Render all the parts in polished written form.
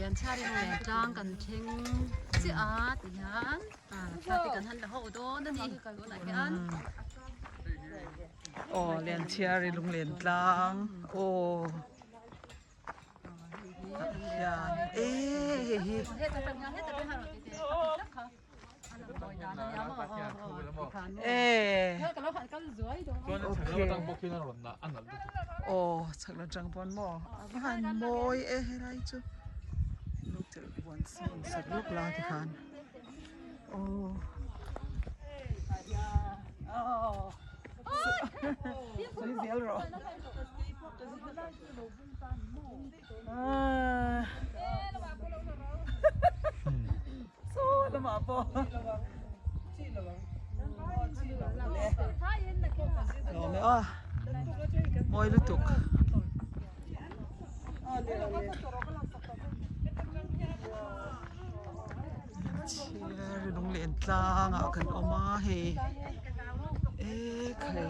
Lianchhiari lunglen tlang kan thleng chiah a ti hian thla te kan han la ho dawn a ni tunah hian. Aw Lianchhiari lunglen tlang aw hian e hei hi. Aw chhak lam tang pawn maw a va han mawi e helai chu lo chelh buan sawn sak lawk la tikhan aw sawi zel rawh. Saw lamah pawh lawm e aw mawi lutuk chhiar lunglen tlangah kan awm a hei e khai.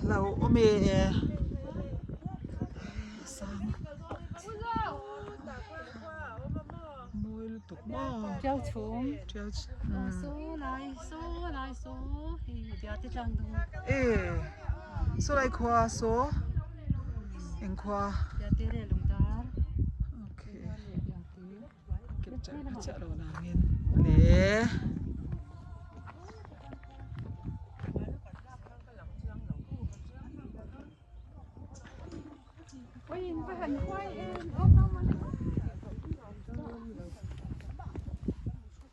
Lo awm e sang mawi lutuk maw Tiau chhum tiau saw lai saw lai saw hei biate tlang dawng e saw lai khua saw eng khua biate leh lungdar okay kim char kha chiah lo nangin.